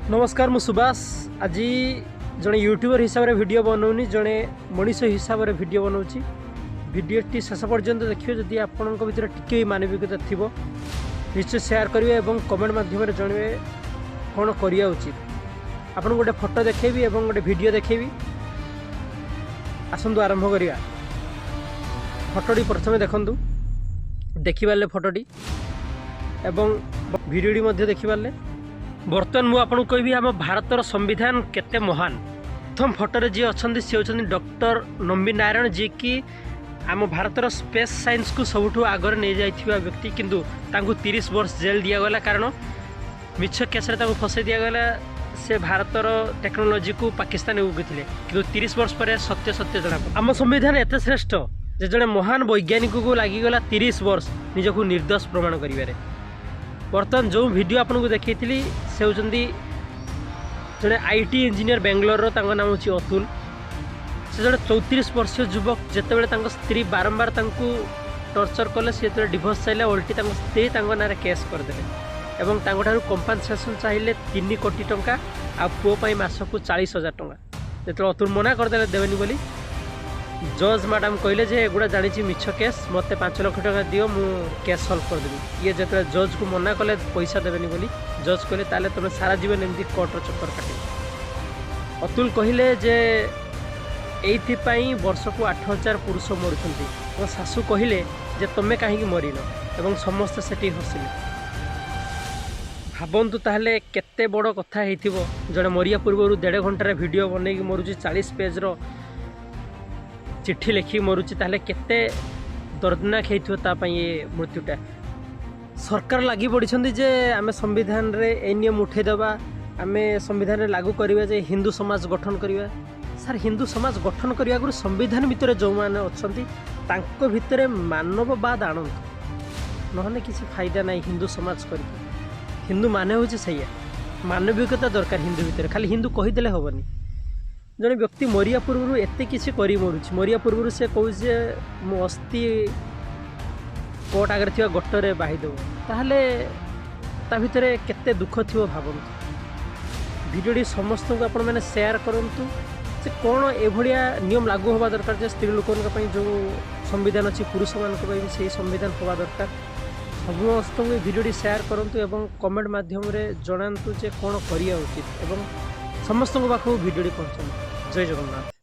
ନମସ୍କାର, ମୁଁ ସୁବାସ। ଆଜି ଜଣେ ୟୁଟ୍ୟୁବର ହିସାବରେ ଭିଡ଼ିଓ ବନାଉନି, ଜଣେ ମଣିଷ ହିସାବରେ ଭିଡ଼ିଓ ବନାଉଛି। ଭିଡ଼ିଓଟି ଶେଷ ପର୍ଯ୍ୟନ୍ତ ଦେଖିବେ। ଯଦି ଆପଣଙ୍କ ଭିତରେ ଟିକେ ବି ମାନବିକତା ଥିବ, ନିଶ୍ଚୟ ସେୟାର କରିବେ ଏବଂ କମେଣ୍ଟ ମାଧ୍ୟମରେ ଜଣାଇବେ କ'ଣ କରିବା ଉଚିତ। ଆପଣଙ୍କୁ ଗୋଟେ ଫଟୋ ଦେଖେଇବି ଏବଂ ଗୋଟେ ଭିଡ଼ିଓ ଦେଖେଇବି। ଆସନ୍ତୁ ଆରମ୍ଭ କରିବା। ଫଟୋଟି ପ୍ରଥମେ ଦେଖନ୍ତୁ। ଦେଖିପାରିଲେ ଫଟୋଟି ଏବଂ ଭିଡ଼ିଓଟି ମଧ୍ୟ ଦେଖିପାରିଲେ। ବର୍ତ୍ତମାନ ମୁଁ ଆପଣଙ୍କୁ କହିବି ଆମ ଭାରତର ସମ୍ବିଧାନ କେତେ ମହାନ। ପ୍ରଥମ ଫଟୋରେ ଯିଏ ଅଛନ୍ତି, ସେ ହେଉଛନ୍ତି ଡକ୍ଟର ନମ୍ବି ନାରାୟଣ, ଯିଏକି ଆମ ଭାରତର ସ୍ପେସ୍ ସାଇନ୍ସକୁ ସବୁଠୁ ଆଗରେ ନେଇଯାଇଥିବା ବ୍ୟକ୍ତି। କିନ୍ତୁ ତାଙ୍କୁ 30 ବର୍ଷ ଜେଲ୍ ଦିଆଗଲା, କାରଣ ମିଛ କେସ୍ରେ ତାଙ୍କୁ ଫସାଇ ଦିଆଗଲା। ସେ ଭାରତର ଟେକ୍ନୋଲୋଜିକୁ ପାକିସ୍ତାନ ଉଗିଥିଲେ। କିନ୍ତୁ 30 ବର୍ଷ ପରେ ସତ୍ୟ ସତ୍ୟ ଜଣାପଡ଼େ। ଆମ ସମ୍ବିଧାନ ଏତେ ଶ୍ରେଷ୍ଠ ଯେ ଜଣେ ମହାନ ବୈଜ୍ଞାନିକକୁ ଲାଗିଗଲା 30 ବର୍ଷ ନିଜକୁ ନିର୍ଦ୍ଦୋଷ ପ୍ରମାଣ କରିବାରେ। ବର୍ତ୍ତମାନ ଯେଉଁ ଭିଡ଼ିଓ ଆପଣଙ୍କୁ ଦେଖେଇଥିଲି, ସେ ହେଉଛନ୍ତି ଜଣେ IT engineer ବାଙ୍ଗାଲୋରର। ତାଙ୍କ ନାମ ହେଉଛି ଅତୁଲ। ସେ ଜଣେ 34 ବର୍ଷୀୟ ଯୁବକ। ଯେତେବେଳେ ତାଙ୍କ ସ୍ତ୍ରୀ ବାରମ୍ବାର ତାଙ୍କୁ ଟର୍ଚର କଲେ, ସେ ଯେତେବେଳେ ଡିଭୋର୍ସ ଚାହିଁଲେ, ଓଲଟି ତାଙ୍କ ସ୍ତ୍ରୀ ତାଙ୍କ ନାଁରେ କେସ୍ କରିଦେଲେ ଏବଂ ତାଙ୍କଠାରୁ କମ୍ପାନସେସନ୍ ଚାହିଁଲେ 3 କୋଟି ଟଙ୍କା ଆଉ ପୁଅ ପାଇଁ ମାସକୁ 40,000 ଟଙ୍କା। ଯେତେବେଳେ ଅତୁଲ ମନା କରିଦେଲେ ଦେବେନି ବୋଲି, ଜଜ୍ ମ୍ୟାଡ଼ାମ୍ କହିଲେ ଯେ ଏଗୁଡ଼ା ଜାଣିଛି ମିଛ କେସ୍, ମୋତେ 5 ଲକ୍ଷ ଟଙ୍କା ଦିଅ, ମୁଁ କେସ୍ ସଲ୍ଭ କରିଦେବି। ଇଏ ଯେତେବେଳେ ଜଜ୍କୁ ମନା କଲେ ପଇସା ଦେବେନି ବୋଲି, ଜଜ୍ କହିଲେ, ତାହେଲେ ତୁମେ ସାରା ଜୀବନ ଏମିତି କୋର୍ଟର ଚକ୍କର କାଟିବ। ଅତୁଲ କହିଲେ ଯେ ଏଇଥିପାଇଁ ବର୍ଷକୁ 8000 ପୁରୁଷ ମରୁଛନ୍ତି ଏବଂ ଶାଶୁ କହିଲେ ଯେ ତୁମେ କାହିଁକି ମରିନ ଏବଂ ସମସ୍ତେ ସେଠି ହସିଲେ। ଭାବନ୍ତୁ ତାହେଲେ କେତେ ବଡ଼ କଥା ହେଇଥିବ। ଜଣେ ମରିବା ପୂର୍ବରୁ ଦେଢ଼ ଘଣ୍ଟାରେ ଭିଡ଼ିଓ ବନେଇକି ମରୁଛି, 40 ପେଜ୍ର ଚିଠି ଲେଖିକି ମରୁଛି, ତାହେଲେ କେତେ ଦର୍ଦନାକ ହେଇଥିବ ତା ପାଇଁ ଏ ମୃତ୍ୟୁଟା। ସରକାର ଲାଗି ପଡ଼ିଛନ୍ତି ଯେ ଆମେ ସମ୍ବିଧାନରେ ଏ ନିୟମ ଉଠେଇଦେବା, ଆମେ ସମ୍ବିଧାନରେ ଲାଗୁ କରିବା ଯେ ହିନ୍ଦୁ ସମାଜ ଗଠନ କରିବା। ସାର୍, ହିନ୍ଦୁ ସମାଜ ଗଠନ କରିବା ଆଗରୁ ସମ୍ବିଧାନ ଭିତରେ ଯେଉଁମାନେ ଅଛନ୍ତି, ତାଙ୍କ ଭିତରେ ମାନବବାଦ ଆଣନ୍ତୁ। ନହେଲେ କିଛି ଫାଇଦା ନାହିଁ ହିନ୍ଦୁ ସମାଜ କରିକି। ହିନ୍ଦୁ ମାନେ ହେଉଛି ସେଇଆ, ମାନବିକତା ଦରକାର ହିନ୍ଦୁ ଭିତରେ। ଖାଲି ହିନ୍ଦୁ କହିଦେଲେ ହେବନି। ଜଣେ ବ୍ୟକ୍ତି ମରିବା ପୂର୍ବରୁ ଏତେ କିଛି କରି ମରୁଛି। ମରିବା ପୂର୍ବରୁ ସେ କହୁଛି ଯେ ମୁଁ ଅସ୍ଥି କୋର୍ଟ ଆଗରେ ଥିବା ଗଟରେ ବାହିଦେବ। ତାହେଲେ ତା ଭିତରେ କେତେ ଦୁଃଖ ଥିବ ଭାବନ୍ତୁ। ଭିଡ଼ିଓଟି ସମସ୍ତଙ୍କୁ ଆପଣମାନେ ସେୟାର କରନ୍ତୁ ଯେ କ'ଣ ଏଭଳିଆ ନିୟମ ଲାଗୁ ହେବା ଦରକାର ଯେ ସ୍ତ୍ରୀ ଲୋକଙ୍କ ପାଇଁ ଯେଉଁ ସମ୍ବିଧାନ ଅଛି, ପୁରୁଷମାନଙ୍କ ପାଇଁ ବି ସେଇ ସମ୍ବିଧାନ ହେବା ଦରକାର। ସମସ୍ତଙ୍କୁ ଏ ଭିଡ଼ିଓଟି ସେୟାର କରନ୍ତୁ ଏବଂ କମେଣ୍ଟ ମାଧ୍ୟମରେ ଜଣାନ୍ତୁ ଯେ କ'ଣ କରିବା ଉଚିତ ଏବଂ ସମସ୍ତଙ୍କ ପାଖକୁ ଭିଡ଼ିଓଟି ପହଞ୍ଚାନ୍ତୁ। ଜୟ ଜଗନ୍ନାଥ।